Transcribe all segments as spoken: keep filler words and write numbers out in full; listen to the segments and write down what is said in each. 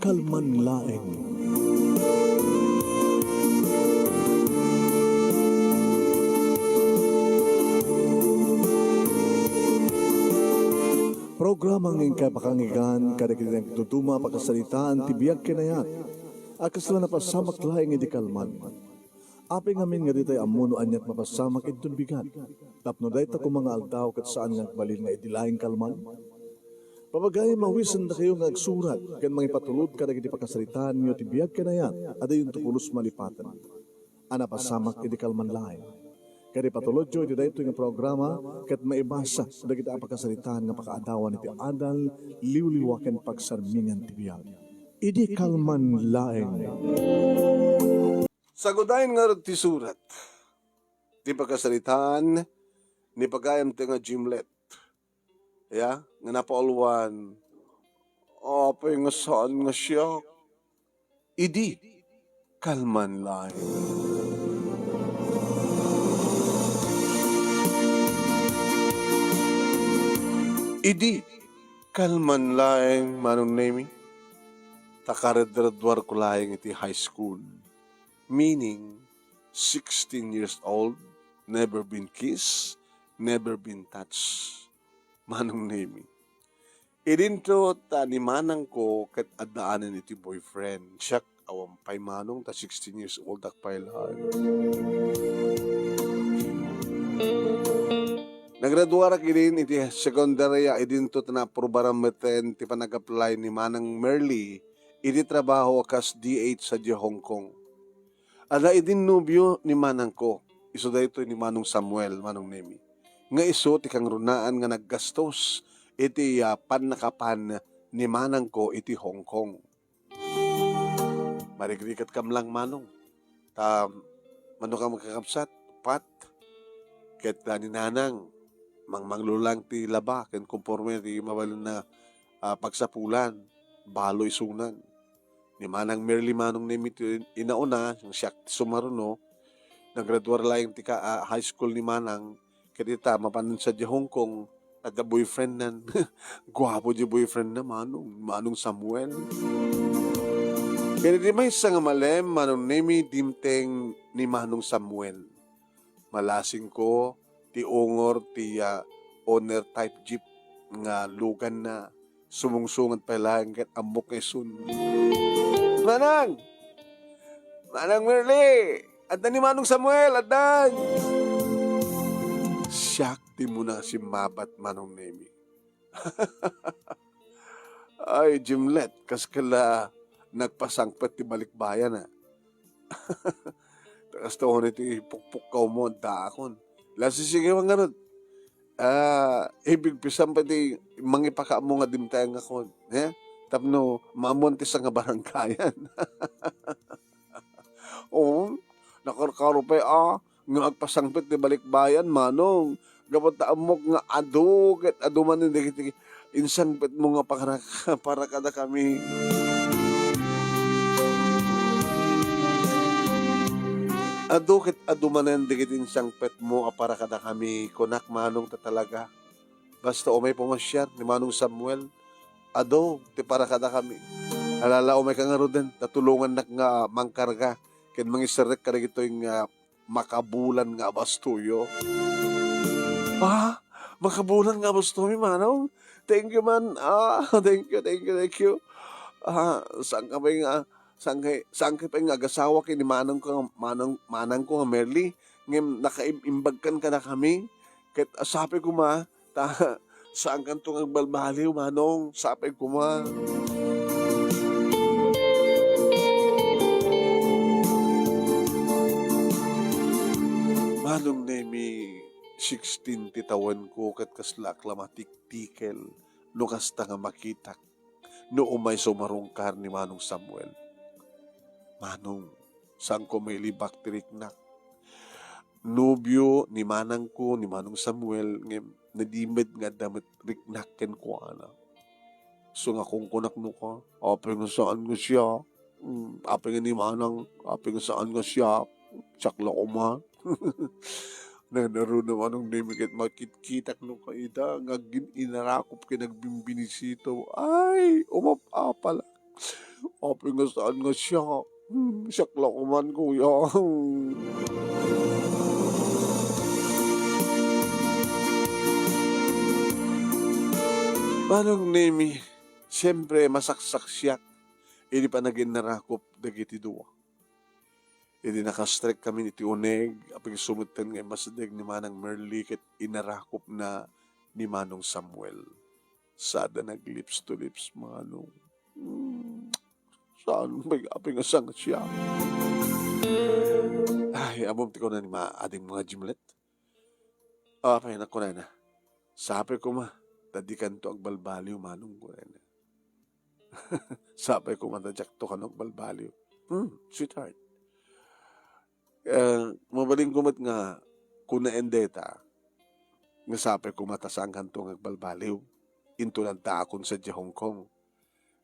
kalman laeng. Programa nga inkay pakanggan kadagiti nagduduma a pakasaritaan ti biag ken ayat a kasla napasamak laeng idi kalman. Apay ngamin nga ditay ammo no aniat mapasamak inton bigat, tapno dayta koma nga aldaw ket saan nga agbalin nga idi laeng kalman? Papagayam, awisendakayo nga agsurat ken mangipatulod kadagiti pakasaritaanyo ti biag ken ayat a diyonto pulos malipaten a napasamak idi kalman laeng. Ket ipatulodyo iti daytoy nga programa ket maibasa dagiti a pakasaritaan nga pakaadawan iti adal, liwliwa ken pagsarmingan ti biag. Idi kalman laeng. Sagudayen ngarud ti surat. Ti pakasaritaan ni pagayamtayo nga Jimlet. Ya, nga napauluan. Apay nga saan nga siak? Idi, kalman laeng. Idi, kalman laeng, Manong Nemi. Ta karedreduarko laeng iti high school. Meaning, sixteen years old, never been kissed, never been touched. Manong Nemi. Idinto ta ni manangko ket addaanen iti boyfriend. Siak, awan pay manong ta sixteen years old ak pay laeng. Nagraduarak idin iti sekundarya, idinto ta naaprubaran metten ti panag-apply ni Manang Merly iti trabaho a kas D H sadiay Hong Kong. Adda idin nobio ni manangko, isu daytoy ni Manong Samuel, Manong Nemi, nga isu ti kangrunaan nga naggastos iti, ah, pannakapan ni manangko iti Hong Kong. Marigrigatkam lang, Manong. Ta, mano ka makakabsat, pat, ket, ah, ni Nanang, mangmanglo lang ti laba, ken konforme ti mabalin a, ah, pagsapulan, balo isunan. Ni Manang Merly, Manong Nemi ti inauna, siak ti sumaruno. Nagraduar laeng ti ka-, ah, high school ni Manang. Ket ita, mapan sadiay Hong Kong, adda boyfriendnan. Guapo diay boyfriendna, Manong, Manong Samuel. Ket iti maysa nga malem, Manong Nemi, dimteng ni Manong Samuel. Malasingko ti ungor ti, ah, owner type jeep nga luganna. Sumungsungad pay laeng ket ammok nga isun. Manang! Manang Merly! Adda ni Manong Samuel! Addan! Siak ti umuna simmabat, Manong Nemi. Ay, Jimlet, kas kala nagpasangpet ti balikbayan, a. Ta kasta unay ti pukpukkawmo, addaakon. La, sisigewan ngarud. Ah, ibig pisan pay ti mangipakaammo nga dimteng akon, he? Tapno maammoan ti sanga barangayan. Oo, nakarkaro pay, a, nga agpasangpet ti balikbayan, Manong. Gapu ta ammok nga adu ket adu manen dagiti insangpetmo nga para, para kadakami. Adu ket adu manen dagiti insangpetmo a para kadakami, kunak, Manong, ta talaga. Basta umay pumasiar ni Manong Samuel, adu ti para kadakami. Alala, umayka ngaruden, ta tulongannak nga mangkarga ken mangiserrek kadagitoy nga makabulan nga abastoyo. Ah, makabulan nga abastomi, Manong? Thank you man. Ah, thank you, thank you, thank you. Ah, saan ka pay nga, saan kay, saan ka pay nga agasawa ken ni manangko, manang, manangko nga Merly? Ngem nakaim-imbagkan kadakami. Ket, ah, sapay koma, ta saankanto nga agbalbaliw, Manong. Sapay koma. Manong Nemi, sixteen ti tawenko ket kasla ak la matiktikel no kasta nga makitak no umay sumarungkar ni Manong Samuel. Manong, saanko mailibak ti riknak. Nobio ni manangko ni Manong Samuel, ngem nadimed nga adda met riknak kenkuana. So nga kunkunak no ka, apay nga saan nga siak? Mm, apay nga ni manang, apay nga saan nga siak? Siak la koma. Nanaruna Manong Nemi ket makitkitak no ka ida nga agin-inarakop ken agbimbinisito. Ay, umap-apalak. Apay nga saan nga siak? Hmm, siak la koman, kuya. Manong Nemi, siempre, masaksak siak idi panaginnarakop dagiti dua. Idi naka-strike kami iti uneg, apigso metten nga immasdeg ni Manang Merly ket inarakopna ni Manong Samuel. Sada nag-lips to lips, Manong. Hmm, saan pay, apay nga saan nga siak? Ay, ammom ti kuna ni ma-, ading mga Jimlet? Apay, kunana, "Sapay koma, ta dikanto agbalbaliw, Manong," kunana. "Sapay koma, ta diakto kano agbalbaliw." Hmm, sweetheart. Eh, mabalinko met nga kunaen dayta, nga sapay koma ta saankanto nga agbalbaliw. Inton addaakon sadiay Hong Kong.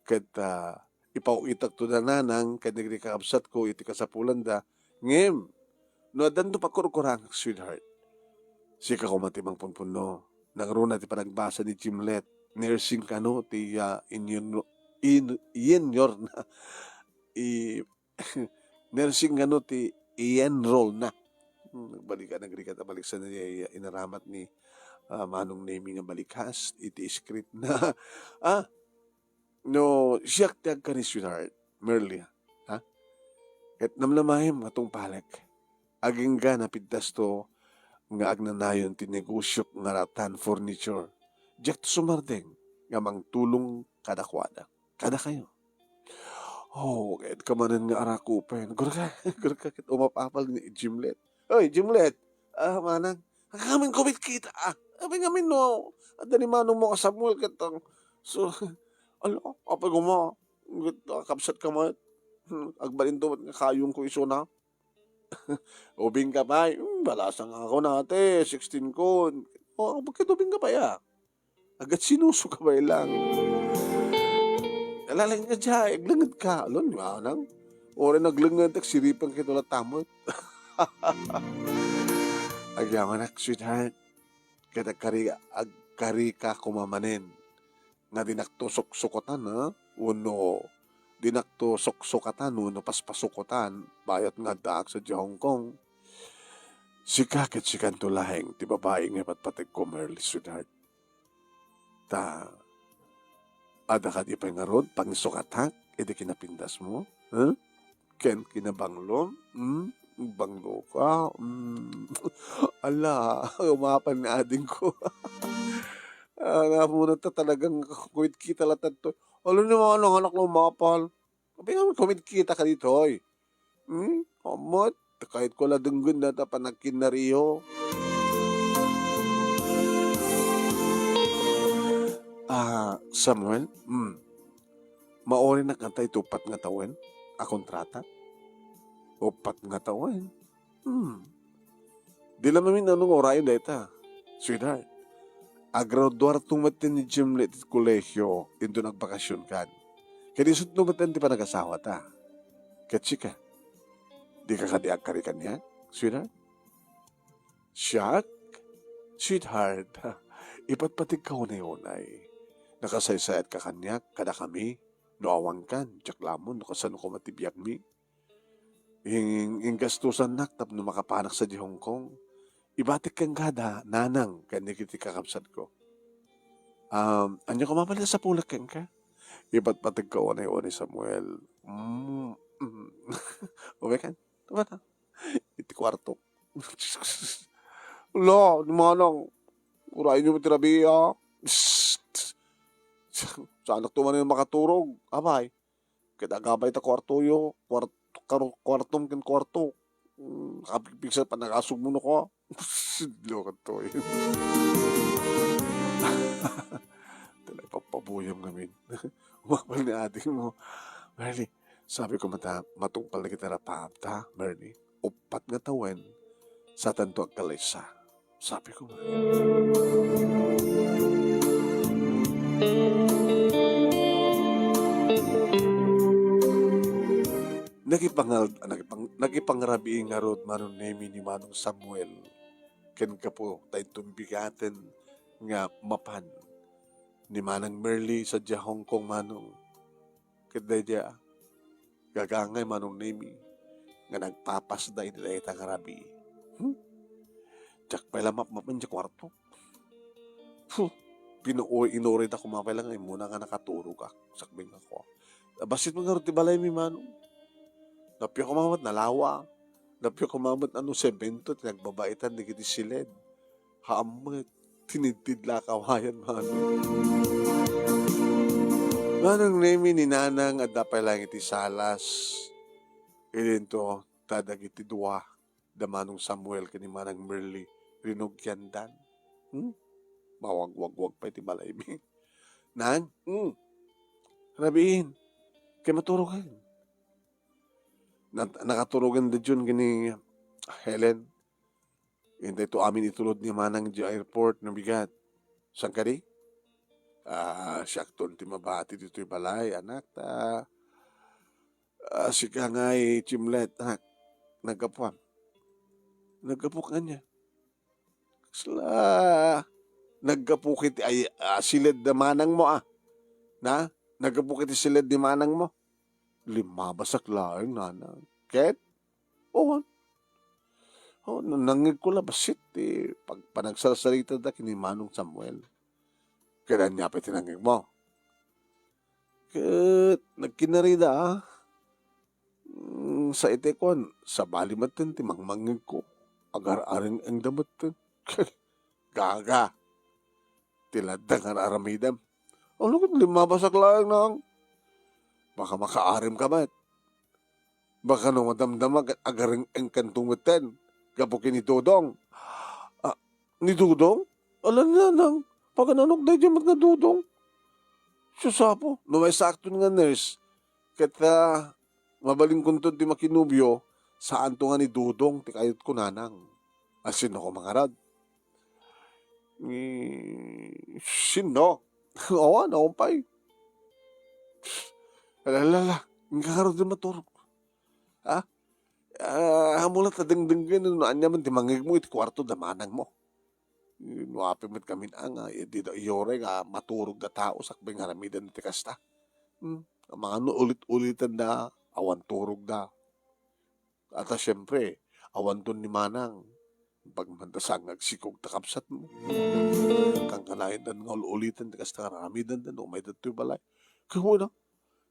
Ket, ah, ipaw-itakto da nanang ken dagiti kakabsatko iti kasapulanda. Ngem, no addanto pakurkurangak, sweetheart, sika koma ti mangpunpunno. Nangruna ti panagbasa ni Jimlet. Nursing kano ti, ah, inyon-, in-, yenyor na. I-, nursing kano ti i-enroll na. Hmm, nagbalikan, nagrika ta baliksan ni, inaramat ni, ah, Manong Nemi nga balikas iti script na. Ah, no, siak ti agkari, sweetheart, Merly, ha? Ket namnamaem nga tungpalek. Agingga napintasto nga agnanayon ti negosiok nga Ratan Furniture. Diakto sumardeng nga mangtulong kadakuada. Kadakayo. Oh, ket kamanen nga arakupen. Gurka, gurka ket umapapal ni Jimlet. Oy, Jimlet! Ah, manang, ngamin kumitkita, ah. Apay ngamin no, adda ni manongmo a Samuel ket, ah, so, ala, apay koma, ket, ah, kabsat ka met. Hmm, agbalinto met nga kayongko isuna. Ubing ka pay? Hmm, balasang ako nate, sixteen ko. Oh, bakit ubing ka pay, ah? Agad sinuso ka pay lang. Alalang ka diay, aglenged ka. Alon, manang. Ore naglenged, agsiripan ka ito latamot. Agyamanak, sweetheart. Ket agkari, agkari ka koma manen. Nga dinakto suksukatan, ha? Wenno dinakto suksukatan wenno paspasukotan, bayat nga addaak sadiay Hong Kong. Sika ket sikanto laeng ti babai nga ipatpategko, Merly, sweetheart. Ta, adda kadi pay ngarud pangisukatak iti kinapindasmo? Huh? Ken kinabanglom? Hmm? Banglo ka? Hmm. Ala, umapal ni adingko. Ah, namunot ta talagang kumitkita latta ditoy. Ala ni manang, anak, umapal. Apay nga kumitkita ka ditoy? Hmm? Amat, kayatko la denggen dayta panagkinnariyo. Ah, Samuel, hmm. Maurinak ngata iti uppat nga tawen a kontrata? Uppat nga tawen? Hmm. Di la mamin-ano nga urayon dayta, sweetheart. Agraduarto metten ni Jimlet iti kolehio inton agbakasionkan. Ket isutno metten ti panagasawata. Ket sika, dika kadi agkari kaniak, sweetheart? Siak? Sweetheart, ipatpategka unay-unay. Nakasaysayatka kaniak, kadakami, no awankan, diak la ammo no kasano koma ti biagmi. Ing-, inggastusannak tapno makapanak sadiay Hong Kong. Ibatik kenka da, nanang, ken dagiti kakabsatko. Um, ania koma pay ti sapulek kenka? Ipatpategka unay-unay, Samuel. Mm, mm. Umekan? Tumata? Iti kuarto. Ala, ni manang, urayonyo ti rabia. Saanak to manen makaturog. Apay, ket agabay ta kuartoyo, kuart-, karo-, kuartom ken kuarto. Mm, nakapigpigsa panagasugmo no ka. Sidlo ka to, eh. Talaga, papabuyam ngamin. Umapal ni adingmo. Merly, sabi ko mata, matungpal na kita rapaap ta, Merly. Uppat nga tawen, satanto agkalaysa. Sabi ko nga. Nakipangal-, nakipang-, nakipangrabii ngarud Manong Nemi ni Manong Samuel ken gapu ta inton bigaten nga mapan ni Manang Merly sadiay Hong Kong, Manong. Ket daydiay, Gagangay Manong Nemi nga nagpapasda iti dayta nga rabii. Hmm? Diak pay la mapmapan ti kuarto. Huh! Pinuoy, inuray da koma pay la nga immuna nga nakaturogak. Sakbay nga kua. Bassit met ngarud ti balaymi, Manong. Nappiak koma met nalawa. Nappiak koma met ano, semento ti nagbabaitan dagiti siled. Haan met, tinidtid la a kawayan, Manong. Manong Nemi, ni Nanang, adda pay laeng iti salas. Idinto, ta dagiti dua, da Manong Samuel ken ni Manang Merly, rinugiandan. Hmm? Mawagwagwag pay ti balaymi. Nang? Hmm. Rabiin. Kay maturogen. Nat-, nakaturogen da Jun ken ni Helen. Intay to amin itulod ni Manang di airport no bigat. Saan kadi? Ah, siakton ti mabati ditoy balay, anak. Ta, ah, sika ngay, Chimlet, anak. Naggapuan. Naggapu kanya. Kasla, naggapu kiti ay, ah, siled da manang mo, ah. Na? Naggapu kiti siled di manang mo. Limabasak laeng, nanang. Ket? Oo. Oh, na-, nangngegko la bassit ti pag-, panagsarsarita da ken ni Manong Samuel. Ket ania pay ti nangngegmo? Ket nagkinarida, ah. Mm, sa iti kuan, sabali metten ti mangmangngegko. Agar-areng-engda metten. Gaga. Ti ladda nga ar-aramidem. Ano ket limabasak laeng, nang? Baka makaarim ka met. Baka no madamdama ket agareng-engkanto metten gapu ken ni Dodong. Ah, ni Dodong? Ala, nanang, pagananok daydiay met nga Dodong? Sus, apo, no maysakton nga nurse, ket, ah, mabalinkonto ti makinubio, saanto nga ni Dodong ti kayatko, nanang. A, sino ko mangarad? Ni, sino? Awan, awan pay. Ala, ala, ala. Inka ngarud maturog. Ha? Ah, amo la ta dengdenggen no ania man ti mangngegmo iti kuarto da manang mo. No apay met kami nga, eh, di da iyoray nga maturog da tao sakbay nga aramiden ti kasta. Hmm? Mano ulit-ulitan da, awan turog da. Ata siempre, awanton ni manang. Pagmanda saan nga agsikog ta kabsat mo. Kankanayon da nga ul-ulitan ti kasta nga aramiden da no umay datoy balay. Kamo na,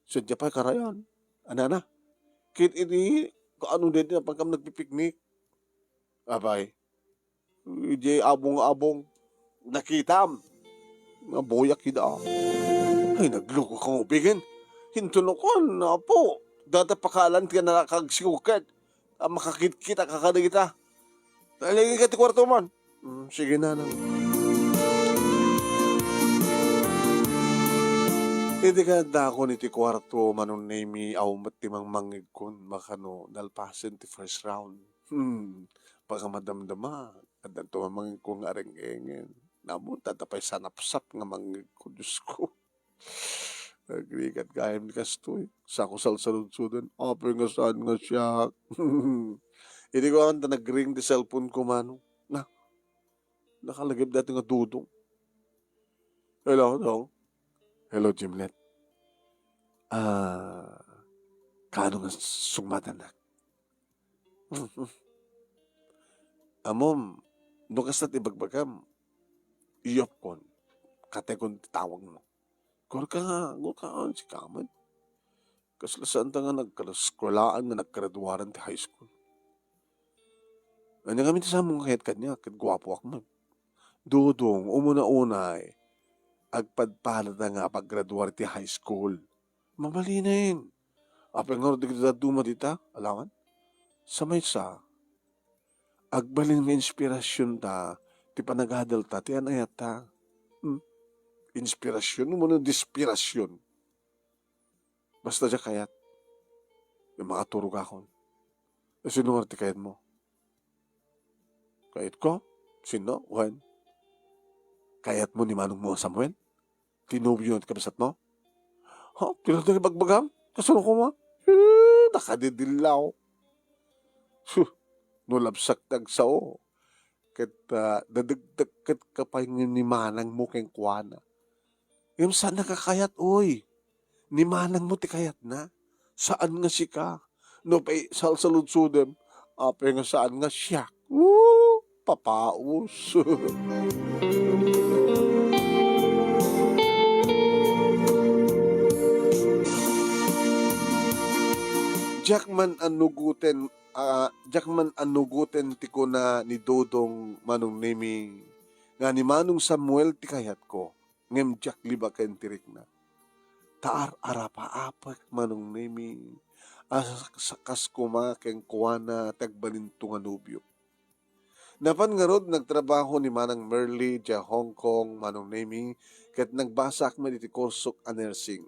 sadja pay karayan. Anana? Ket ini, kaano daydi napankam nagpipiknik? Apay, idiay abong-abong, nakitam. Nabuyak ida. Ay, nagluko kang upigen. Hinto no kuan, apo. Data pakalan ti nakagsikog ket. A, makakitkita ka kadagita. Nalingin ka ti kuarto man. Mm, sige, nanang. Idi kayat dakon iti kuarto, Manong Nemi, awan met ti mangmangngegkon, makano nalpasen ti first round. Hmm, pakamadamdama, addanto mangmangngegko nga areng-engen. Namo, data pay sanapsap nga mangngegko, Diosko. Nagrigat gayam ni kastoy. Sako salsaludsoden. Apay nga saan nga siak. Idi ko ta nagring ti cellphone ko, mano. Na, nakalagip dati nga Dodong. Hello, Dong. Hello, Jimlet. Ah, kaano nga sungmatanak? Amom, no kasta ti bagbagam, iyupkon, katekon ti tawagmo. Gorka nga, gorka nga, sika met. Kasla saanta nga nagkaeskuelaan nga naggraduaran ti high school. Ania ngamin ti saanmo nga kayat kaniak, ket guapoak met. Dodong, umuna unay, agpadpadata nga paggraduar ti high school. Mabalinen. Apay ngarud dagiti dadduma dita, alawan? Sa maysa, agbalin nga inspirasionta ti panagadalta, ti an-ayatta. Hmm? Inspirasyon, umuna dispirasyon. Basta diak kayat, nga makaturogakon. E, sino nga ti kayatmo? Kayatko? Sino? Wen? Kayatmo ni manongmo a Samuel? Ti nobio ti kabsatmo? Ha? Ti ladda nga ibagbagam? Kasano koma? Eh, nakadidillaw. Huh, no labsak ti agsao, ket, ah, dadagdagket ka pay nga ni manangmo kenkuana. Ngem saannaka kayat, oy. Ni manangmo ti kayatna. saan nga sika. No pay salsaludsodem, apay nga saan nga siak. Woo! Papaus. Diak man anugoten, ah, diak man anugoten ti kuna ni Dodong, Manong Nemi, nga ni Manong Samuel ti kayatko, ngem diak libaken ti rikna. Ta ar-arapaapek, Manong Nemi, a sa-, kas koma kenkuana ti agbalinto nga nobio. Napan ngarud, nagtrabaho ni Manang Merly idiay Hong Kong, Manong Nemi, ket nagbasaak met iti kursok a nursing.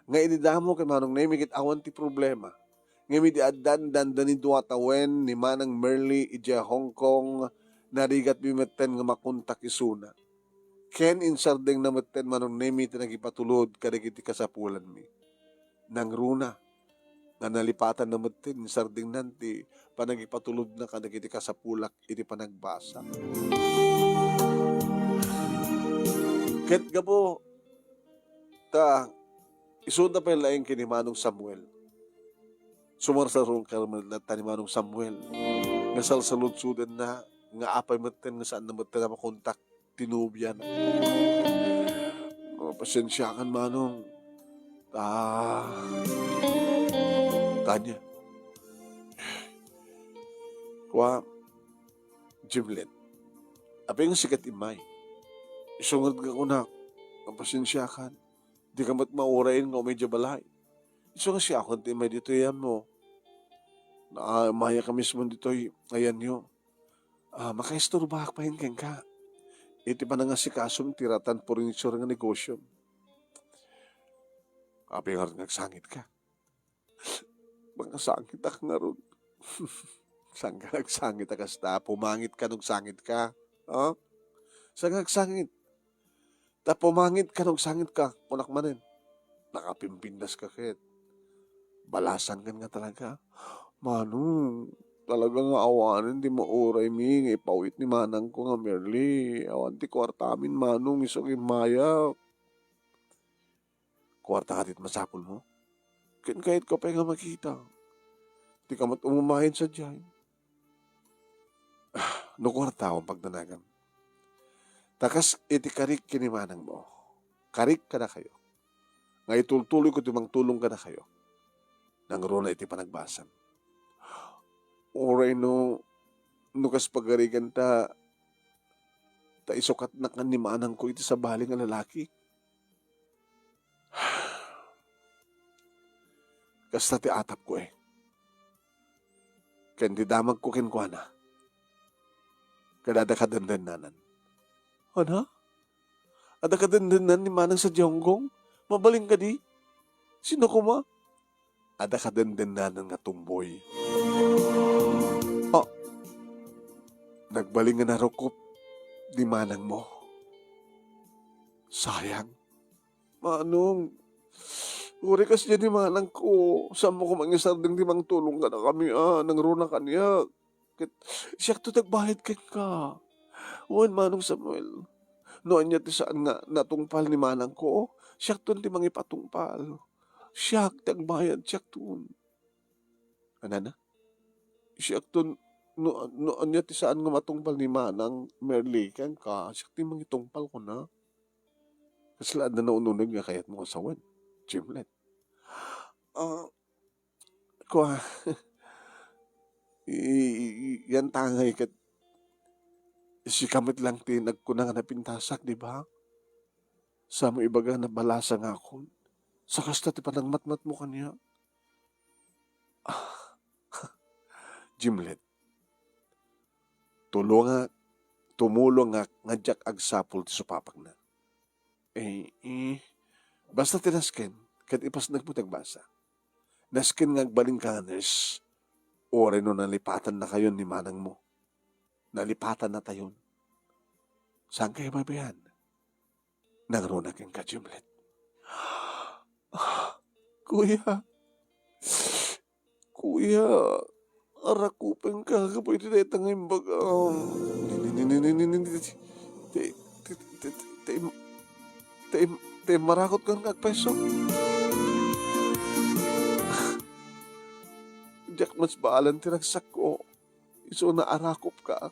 Nga inidamo ken Manong Nemi ket awan ti problema. Ngem idi addan dandani dua tawen ni Manang Merly idiay Hong Kong, narigatmi metten nga makontak isuna. Ken insardengna metten, Manong Nemi, ti nagipatulod kadagiti kasapulanmi. Nangruna nga nalipatanna metten, insardengnan ti panagipatulodna kadagiti kasapulak iti panagbasa. Ket gapu ta isuda pay laeng ken ni Manong Samuel. Sumarsarukan met latta ni Manong Samuel nga salsaludsodenna nga apay metten nga saanna metten a makontak ti nobiana. Oh, pasensiakan, Manong. Ah, kanya. Kua, Jimlet, apay nga sika ti immay? Isu ngarud nga kunak, pasensiakan. Dika met maurayen nga umay idiay balay. Isu nga siakon ti immay ditoy ayanmo. Naamaya ka mismo ditoy ayanyo. Ah, makaisturbaak pay kenka iti panangasikasom ti ratan furniture nga negosiom. Apay ngarud nga agsangitka? Makasangitak ngarud. Saan ka nagsangit a kasta? Pumangitka no agsangitka. Ha? Saan ka nagsangit? Ta pumangitka no agsangitka, kunak manen. Nakapimpindaska ket. Balasankan nga talaga. Manong, talaga nga awanen ti mauraymi nga ipawit ni manangko nga Merly. Awan ti kuartamin, Manong, isu nga immayak. Kuarta kadi ti masapulmo? Ken kayatko pay nga makita. Dika met umumay sadiay. Ah, no kuarta, awan pagdanagam. Ta kas iti karik ken ni manangmo, karik kadakayo, nga itultuloyko ti mangtulong kadakayo, nangruna iti panagbasam. Uray no, no kas pagariganta, ta isukatnakan ni manangko iti sabali nga lalaki. Kasta ti atapko, eh. Ken ti damagko kenkuana, ket adda kadendennanan. Ana? Adda kadendennan ni manang sadiay Hong Kong? Mabalin kadi? Sino koma? Adda kadendennanan nga tumboy. Ah, nagbalin nga narukop ni manangmo. Sayang. Manong, uray kasdiay ni manangko, saanmo koma nga isardeng ti mangtulong kadakami a nangruna kaniak. Ket siakto ti agbayad kenka. Wen, Manong Samuel, no ania ti saan nga natungpal ni manangko, siakton ti mangipatungpal. Siak ti agbayad, siakton. Anana? Siakton, no, no ania ti saan nga matungpal ni Manang Merly kenka, siak ti mangitungpal, kuna. Kasla adda nauneg nga kayatmo nga sawen, Jimlet. Ah, kua, i-, i-, i-, yan tangay ket sika met lang ti nagkuna nga napintasak, di ba? Saanmo ibaga, nabalasa nga akon. Sa kasta ti panangmatmatmo kaniak. Ah, Jimlet, tulongak, tumulongak nga diak agsapul ti supapakna. Eh, eh, basta ti nasken, ket ipasnekmo ti agbasa. Nasken nga agbalinka nga nurse, uray no nalipatannakayon ni manangmo. Nalipatannatayon. Saan kayo mabian? Nangruna kenka, Jimlet. Kuya, Kuya, arakupenka gapu iti dayta nga imbagam. Ti, ti, ti, ti, ti, ti, ti, marakot ka nga agpayso. Diak masbaalan ti ragsakko. Isuna a rakupka.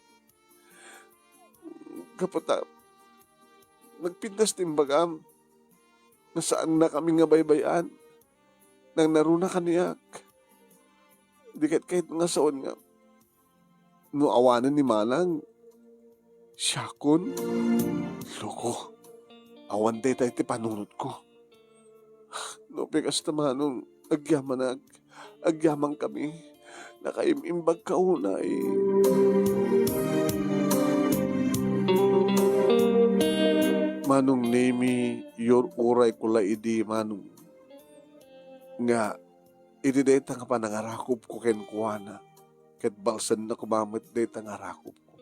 Gapu ta nagpintas ti imbagam nga saannakami nga baybay-an. Nangnaruna kaniak. Di ket kayat nga saon nga no awanen ni Manang, siakon? Loko, awan dayta iti panunotko. No, pikas ta, Manong, agyamanak, agyamankami. Nakaim-imbagka unay. Manong Nemi, ur-urayko la idi, Manong, nga idi dayta nga panangarakupko kenkuana, ket balsenna koma met dayta nga arakupko.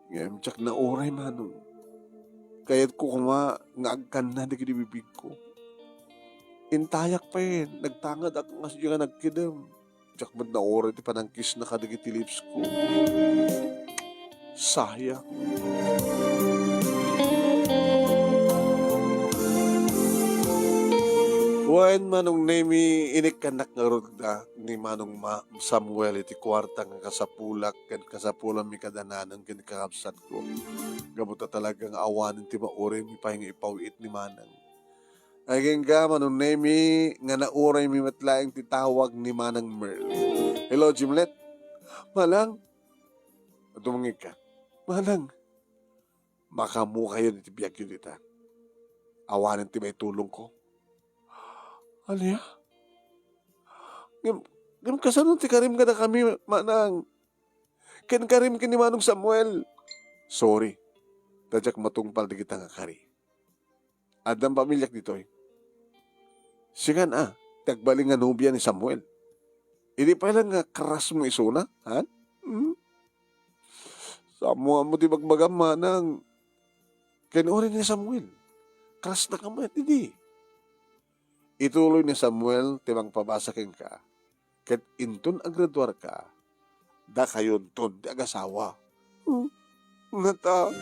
Ngem diak nauray, Manong. Kayatko koma nga agkanna dagiti bibigko. Intayak pay, nagtangedak nga sika nagkidem. Diak met nauray ti panangkisna kadagiti lipsko. Sayang. Wen, Manong Nemi, inikkannak ngarud da ni Manong Ma-, Samuel iti kuarta nga kasapulak ken kasapulanmi kada nanang ken kakabsatko. Gapu ta talaga nga awanen ti mauraymi pay nga ipaw-it ni Manang. Agingga, Manong Nemi, nga nauraymi met laeng ti tawag ni Manang Merle. Hello, Jimlet? Manang? Dumngegka. Manang, makaammokayon iti biagyo dita. Awanen ti maitulongko. Ania? Ngem, ngem kasano ti karim kadakami, Manang? Ken karim ken ni Manong Samuel? Sorry. Ta diak matungpal dagita nga kari. Addan pamiliak ditoy. Singan a, ti agbalin nga nobia ni Samuel. Idi pay lang nga crush mo isuna, ha? Hmm? Sammoanmo ti bagbagam, Manang. Ken uray ni Samuel, crush na ka met idi. Ituloy ni Samuel ti mangpabasa kenka, ket inton agraduarka, dakayonton ti agasawa. Hmm? Ngata.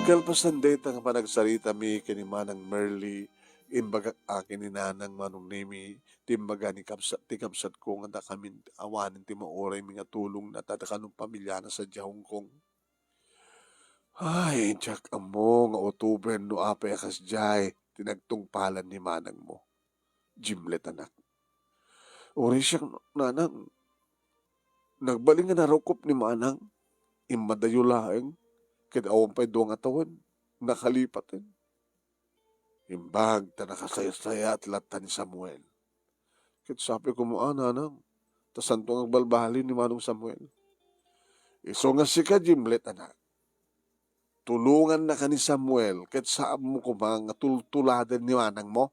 Kalpasan dayta nga panagsaritami ken ni Manang Merly, imbagak a ken ni Nanang Manong Nemi, ti imbaga ni kabsat, ti kabsatko nga dakamin awanen ti mauraymi nga tulongna ta dakano pamiliana sadiay Hong Kong. Ay, diak ammo nga utoben no apay a kasdiay ti nagtungpalan ni manangmo. Jimlet, anak. Uray siak, nanang, nagbalin nga narukop ni manang, immadayo laeng, ket awan pay dua nga tawen, nakalipaten. Imbag ta nakasaysayaat latta ni Samuel. Ket sapay koma, nanang, ta saanto nga agbalbaliw ni Manong Samuel. Isu nga sika, Jimlet, anak, tulongannaka ni Samuel ket saanmo koma nga tultuladen ni manangmo?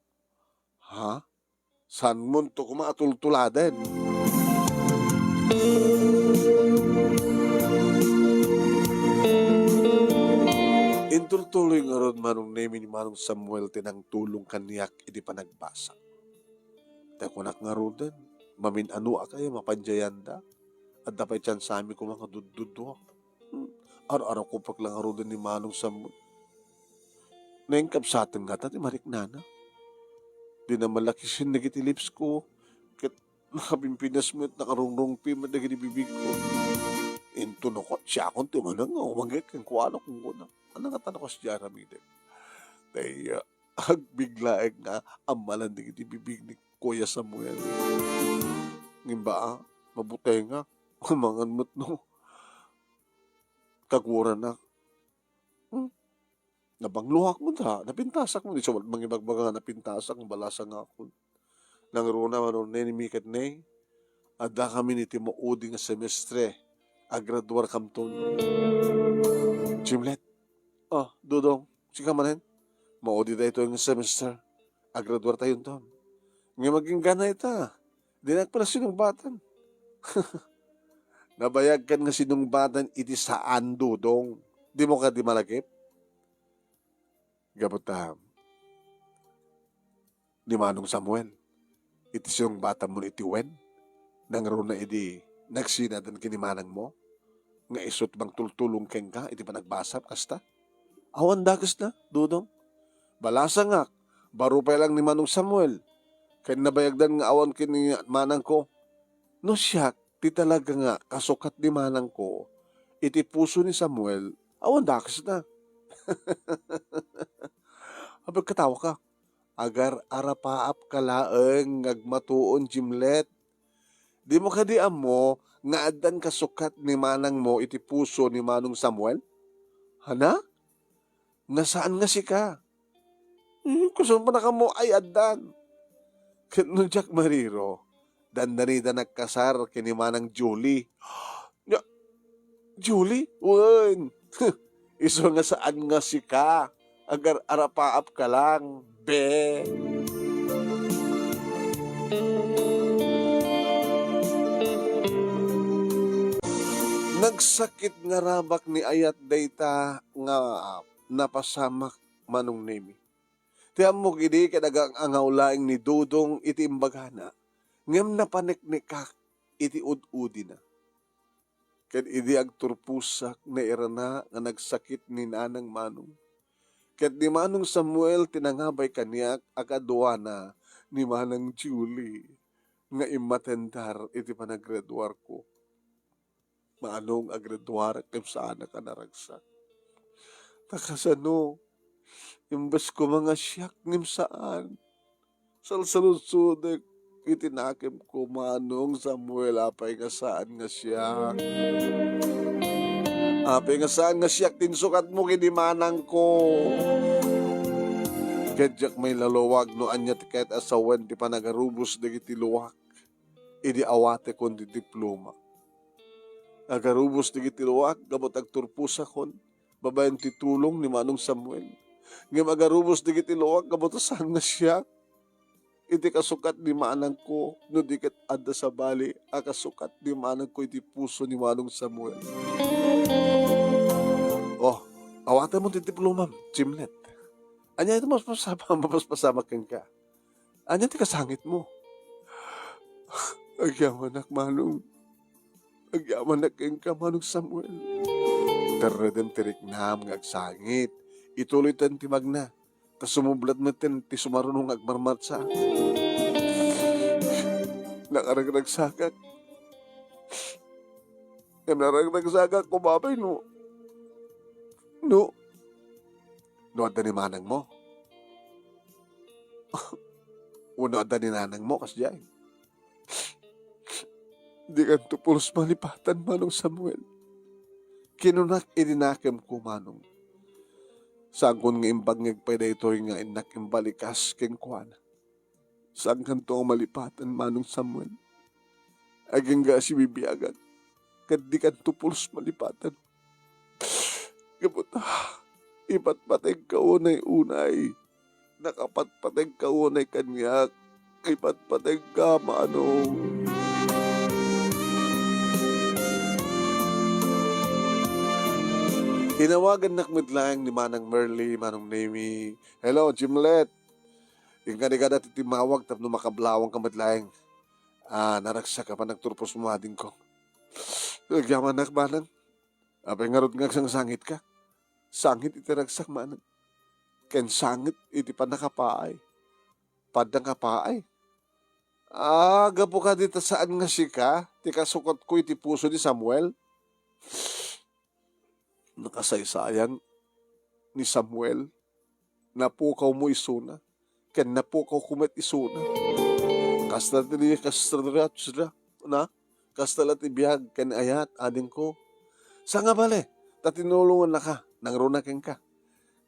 Ha? Saanmonto koma a tultuladen? Intultuloy ngarud Manong Nemi ni Manong Samuel ti nangtulong kaniak iti panagbasa. Ta kunak ngaruden, mamin-anoak aya mapan diay yanda? Adda pay tiansami koma nga dudduduak. Hmm, ar-arakupek la ngaruden ni Manong Samuel. Nainkabsaten ngata ti mariknana. Dina malakisen dagiti lipsko, ket nakapimpinas met, nakarungrungpi met dagiti bibigko. Inton no, siakon ti manang nga umangget kenkuana, kunana. Ania ngata no kasdiay aramidek? Tay, ah, agbiglaek nga ammalan dagiti bibig ni Kuya Samuel. Ngem baa, mabutengak, amangan met no kaguranak. Hmm? Nabangloak met, ha? Napintasak met. Isu met mangibagbaga nga napintasak, balasangakon. Nangruna Manong Nemi ket ne, addakamin iti maudi nga semestre. Agraduarkamton. Jimlet. Ah, Dodong, sika manen? Maudi daytoy nga semester. Agraduartayonton. Ngem agingga ita, dinak pay la sinungbatan. Nabayagkan nga sinungbatan iti saan, Dodong. Dimo kadi malagip? Gapu ta ni Manong Samuel, iti sinungbatanmo iti wen, nangruna idi nagsinadan ken ni manangmo, nga isu ti mangtultulong kenka iti panagbasam, kasta? Awan dakesna, Dodong. Balasangak, baro pay lang ni Manong Samuel, ken nabayagdan nga awan ken ni manangko. No siak ti talaga nga kasukat ni manangko iti puso ni Samuel, awan dakesna. Apay, katawa ka. Agar-arapaapka laeng nga agmatuon, Jimlet. Dimo kadi ammo nga addan kasukat ni manangmo iti puso ni Manong Samuel? Hana? Nga saan nga sika? Hmm, kusumpana kamo ay addan. Ket no diak mariro, dandanida nagkasar ken ni Manang Julie. Nya, Julie? Wen, isu nga saan nga sika. Agar-arapaapka lang, be. Nagsakit nga rabak ni ayat dayta nga napasamak, Manong Nemi. Ti ammok idi ket agang-angaw laeng ni Dodong iti imbagana, ngem napaneknekak iti ud-udina. Ket idi agturposak, nairana nga nagsakit ni Nanang Manong. Ket ni Manong Samuel ti nangabay kaniak a kaduana ni Manang Julie nga immatendar iti panagraduarko. Manong, agraduarak ngem saanak a naragsak. Ta kasano, imbes koma nga siak ngem saan. Salsaludsodek iti nakemko, Manong Samuel, apay nga saan nga siak. Apay nga saan nga siak ti insukatmo ken ni manangko. Ket diak mailaluag no ania ti kayat a sawen ti panagarubos dagiti luak idi awatekon ti diploma. Agarubos dagiti luak gapu ta agturposakon babaen ti tulong ni Manong Samuel. Ngem agarubos dagiti luak gapu ta saan nga siak iti kasukat ni manangko, no di ket adda sabali a kasukat ni manangko iti puso ni Manong Samuel. Oh, awatenmo ti diplomam, Jimlet. Ania iti mapaspasama-, mapaspasamak kenka? Ania ti kasangitmo? Agyamanak, Manong. Agyamanak kenka, Manong Samuel. Terredem ti riknam nga agsangit. Ituloytan ti magna. Ta sumublat metten ti sumaruno nga agmarmartsa. Nakaragragsakak. Ngem naragragsakak koma pay no, no, no adda ni manangmo. Wenno adda ni nanangmo, kasdiay. Dikanto pulos malipatan, Manong Samuel. Kinunak idi nakemko, Manong. Saankon nga imbangngeg pay daytoy nga innak imbalikas kenkuana. Saankanto nga malipatan, Manong Samuel. Agingga a sibibiagak, ket dikanto pulos malipatan. Gapu ta, ipatpategka unay-unay. Nakapatpategka unay kaniak. Ipatpategka, Manong. Inawagannak met laeng ni Manang Merly, Manong Nemi. Hello, Jimlet. Inka ni kada ti timmawag tapno makablawangka met laeng. Ah, naragsak a panagturposmo, adingko. Agyamanak, manang. Apay ngarud nga agsangsangitka? Sangit iti ragsak, manang. Ken sangit iti pannakapaay. Pannakapaay? Ah, gapu kadi ta saan nga sika ti kasukatko iti puso ni Samuel? Nakasaysayang ni Samuel, napukawmo isuna, ken napukawko met isuna. Kasta ti, kasta ti, na? Kasta la ti biag ken ayat, adingko. Sangabali, ta tinulongannaka, nangruna kenka.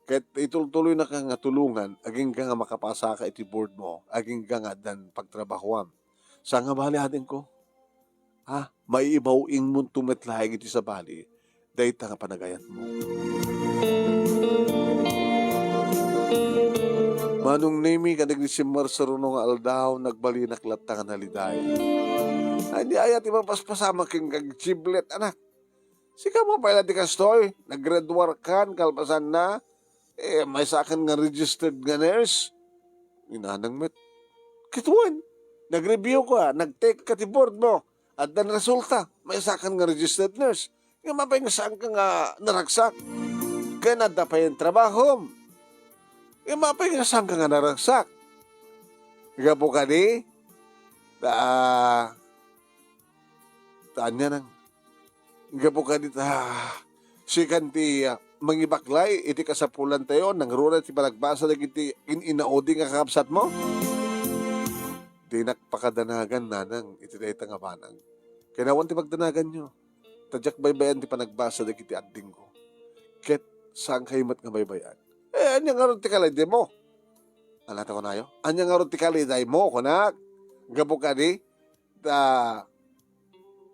Ket itultuloynaka nga tulongan, agingga nga makapasaka iti boardmo, agingga nga addan pagtrabahoam. Sangabali, adingko. Ha? Maiibaw-ingmonto met laeng iti sabali dayta nga panagayatmo. Manong Nemi, ken ni Disimbar saruno nga aldaw, nagbalinak latta nga naliday. Ay, di aya ti mapaspasamak ken kag Jiblet, anak. Sika mo pay la ti kastoy, naggraduarkan, kalpasanna, eh, maysakan nga registered nga nurse. Ni nanang met. Ket wen, nagreviewka, nag-take ka ti boardmo. Addan resulta, maysakan nga registered nurse. Ngem apay nga saanka nga naragsak? Ken adda pay trabahom. Ngem apay nga saanka nga naragsak? Gapu kadi, ta, ta ania nang, gapu kadi ta, sikan ti, ah, mangibaklay iti kasapulantayo, nangruna ti panagbasa dagiti in-inaudi nga kakabsatmo? Dinak pakadanagan, nanang, iti dayta nga banag. Kanawan ti pagdanaganyo. Ta diak baybay-an ti panagbasa dagiti addingko. Ket saankayo met nga baybay-an. Eh, ania ngarud ti kalaydaymo? Ania ti kunayo? Ania ngarud ti kalaydaymo, kunak? Gapu kadi, ta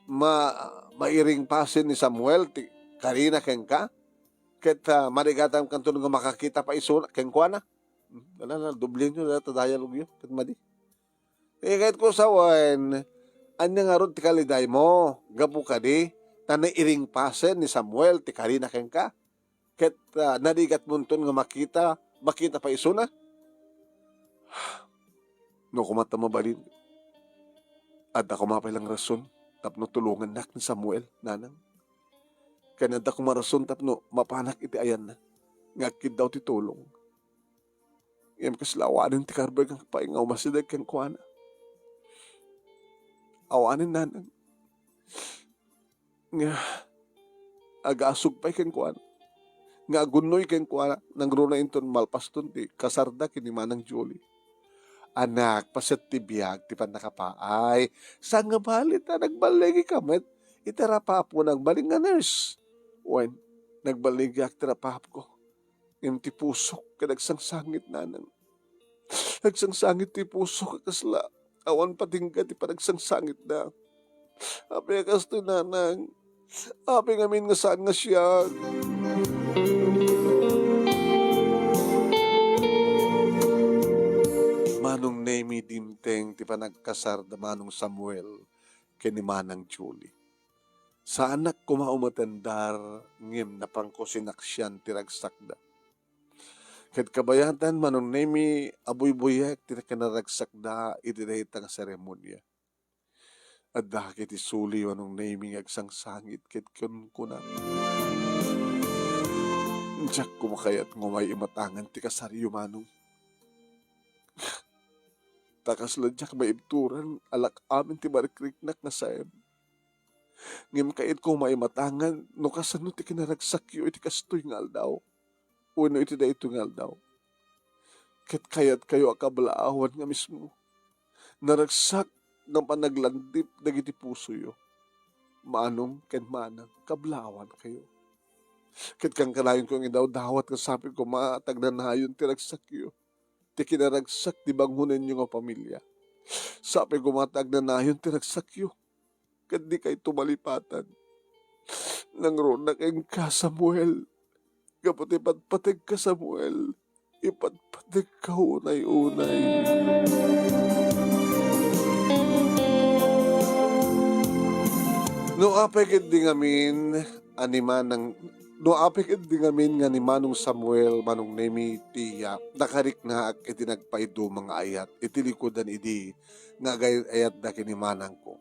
ma-, mairing pasen ni Samuel ti karina kenka? Ket, ah, marigatankanto nga makakita pay isuna kenkuana? Hmm, ala, ala, doblienyo dayta dialogyo, ket madi. Eh, kayatko sawen, ania ngarud ti kalaydaymo? Gapu kadi, ta nairing pasen ni Samuel ti karina kenka? Ket, ah, narigatmonton nga makita, makita pay isuna? No koma ta mabalin, adda koma pay lang rason tapno tulongannak ni Samuel, nanang. Ken adda koma rason tapno mapanak iti ayanna nga agkiddaw ti tulong. Ngem kasla awanen ti karbuek pay nga umasideg kenkuana. Awanen, nanang, nga agasug pay kenkuana, nga agunnoy kenkuana, nangruna inton malpaston ti kasarda ken ni Manang Julie. Anak, paset ti biag ti pannakapaay. Saan nga bali ta nagballigi ka met iti rapaapmo nga agbalin nga nurse. Wen, nagballigiak ti rapaapko. Ngem ti pusok ket agsangsangit, nanang. Agsangsangit ti pusok a kasla awan patingga ti panagsangsangitda. Apay a kastoy, nanang? Apay ngamin nga saan nga siak? Manong Nemi, dimteng ti panagkasar da Manong Samuel ken ni Manang Julie. Saanak koma umatendar, ngem napangko sinaksian ti ragsakda. Ket kabayatan, Manong Nemi, a buybuyaek ti kinaragsakda iti dayta nga seremonia. Adda ket ti suli, Manong Nemi, nga agsangsangit ket kunkuna, "Diak koma kayat nga umay imatangan ti kasaryo, Manong. Ta kasla diak maibturan a lak-amen ti marikriknak nga saem. Ngem kayatko nga maimatangan no kasano ti kinaragsakyo iti kastoy nga aldaw wenno iti daytoy nga aldaw. Ket kayatkayo a kablaawan nga mismo. Naragsak nga panaglandip dagiti pusoyo. Manong ken Manang, kablaawankayo. Ket kankanayonko nga idawdawat nga sapay koma ta agnanayon ti ragsakyo, ti kinaragsak ti bangonenyo nga pamilia. Sapay koma ta agnanayon ti ragsakyo, ket dikayto malipatan. Nangruna kenka, Samuel. Gapu ta ipatpategka, Samuel. Ipatpategka unay-unay." No apay ket di ngamin a ni Manang, no apay ket di ngamin nga ni Manong Samuel, Manong Nemi, ti, ah, nakariknaak iti nagpaiduma nga ayat iti likudan idi nga agay-ayatda ken ni Manangko.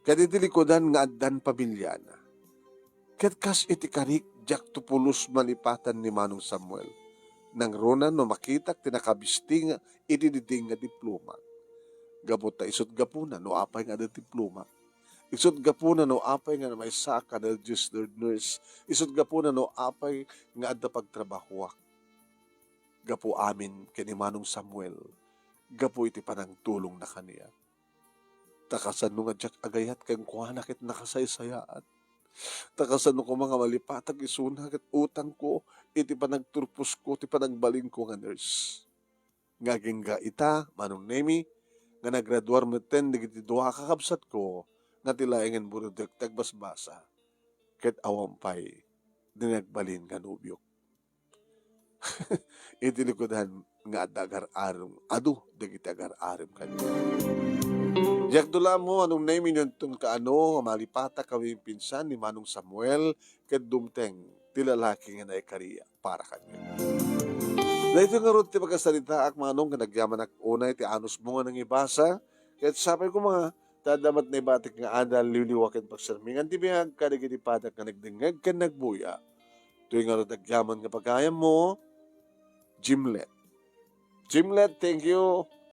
Ket iti likudan nga addan pamiliana. Ket kas iti karik, diakto pulos malipatan ni Manong Samuel. Nangruna no makitak ti nakabisting iti diding nga diploma. Gapu ta isut' gapuna no apay nga adda diploma. Isut' gapuna no apay nga maysaak a registered nurse. Isut' gapuna no apay nga adda pagtrabahoak. Gapu amin ken ni Manong Samuel, gapu iti panangtulongna kaniak. Ta kasano nga diak agayat kenkuana ket nakasaysayaat? Ta kasano koma nga malipatak isuna ket utangko iti panagturposko ti panagbalinko nga nurse? Nga agingga ita, Manong Nemi, nga nagraduar metten dagiti dua a kakabsatko nga ti laengen burudek ti agbasbasa, ket awan pay ti nagbalin nga nobiok. Iti likudan nga adda agar-arem, adu dagiti agar-arem kaniak. Diak dulamo, Manong Nemi, no inton kaano nga malipatak a maipinsan ni Manong Samuel ket dumteng ti lalaki nga naikariak para kaniak. Daytoy ngarud ti pakasaritaak, Manong, ket agyamanak unay ti anusmo nga nangibasa, ket sapay koma ta adda met naibatik nga adal, liwliwa ken pagsermingan ti biag kadagiti padak nga nagdengngeg ken nagbuya. Toy ngarud agyaman nga pagayammo, Jimlet. Jimlet, thank you.